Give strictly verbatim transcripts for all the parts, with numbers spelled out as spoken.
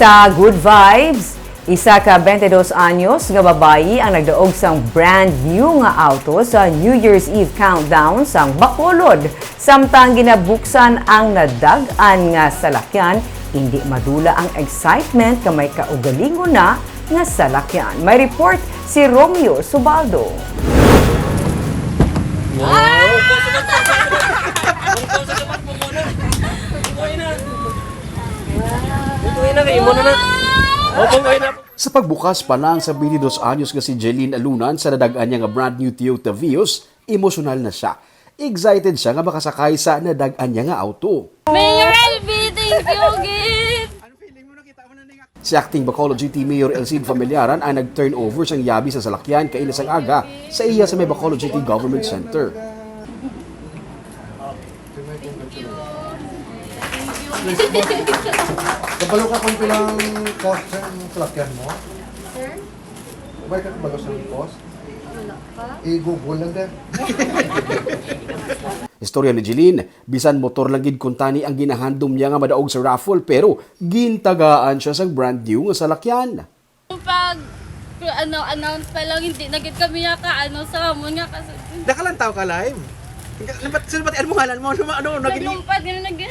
Sa Good Vibes, isa ka twenty-dos anyos nga babayi ang nagdaog sang brand new nga auto sa New Year's Eve countdown sang Bacolod. Samtang ginabuksan ang nadag-an nga salakyan, indi madula ang excitement nga may kaugalingon na nga salakyan. May report si Romeo Subaldo. Sa pagbukas pa lang sa twenty-dos anyos nga si Jeline Alunan sa nadag-an niya nga brand new Toyota Vios, emosyonal na siya. Excited siya nga makasakay sa nadag-an niya nga auto. Mayor L B, thank you, gid. Si Acting Bacolod City Mayor El Cid Familiaran ang nag-turn over sang yabi sa salakyan kaina sang aga sa iya sa may Bacolod City Government Center. Kabalo ka kung pilang cost ang salakyan mo? Sir? May ka kabalo sa cost? Wala pa. I-google lang din. Istorya ni Jeline, bisan motor lang gid kuntani ang ginahandom niya nga madaog sa raffle, pero gintagaan siya sang brand new nga salakyan. Pag ano, announce pa lang, hindi na gid kami yaka ano sa amon nga kasi Nakalantaw ka live? Nabat sino pati ano ngalan mo? Ano ano naging naglumpat gano'n nag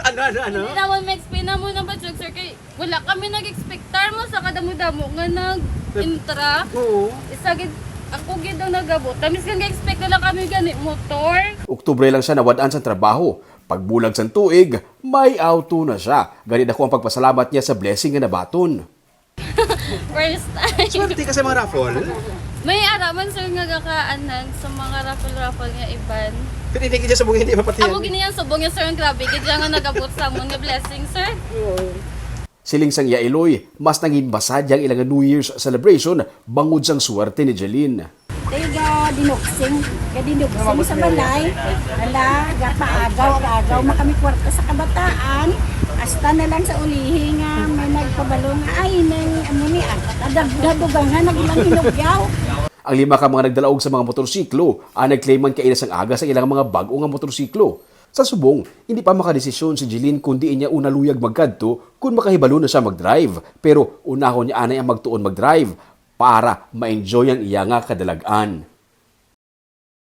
ano ano ano? Hindi naman ma-explain na mo ng budget, sir, kay wala kami nag-expectar mo sa kadamo-damo nga nag-intra. Oo. Isa gid ako gid ang nagabot. Tamis nga expect na lang kami gani motor. Oktubre lang siya nawad-an sa trabaho. Pagbulag sang tuig, may auto na siya. Gani dako ang pagpasalamat niya sa blessing nga nabaton. First time. Swerte ka sa mga raffle. May ara man, sir, nga gakaanan sa mga raffle-raffle nga iban. Pero hindi kita subong hindi mapatihan. Amo gini ang subong niya, sir, ang grabe gid nga nagabot sa amon nga blessing, sir. Siling sang iya iloy, mas nangin masadya ang ilang New Year's celebration bangod sang swerte ni Jeline. Tay ga dinuksing, ga dinuksing sa balay. Ala, gapaagaw, gaagaw man kami kwarta sa kabataan. Hasta na lang sa ulihi nga may nagpabalo nga ay nang amo ni ah, kadag gadugangan na ilang hinugyaw. Ang lima ka mga nagdalaog sa mga motorsiklo ang nag-claim man kaina sang aga sa ilang mga bag-o nga motorsiklo. Sa subong, hindi pa makadesisyon si Jeline kon diin niya una luyag magkadto kon makahibalo na siya mag-drive. Pero unahon niya anay ang magtuon mag-drive para ma-enjoy ang iya nga kadalag-an.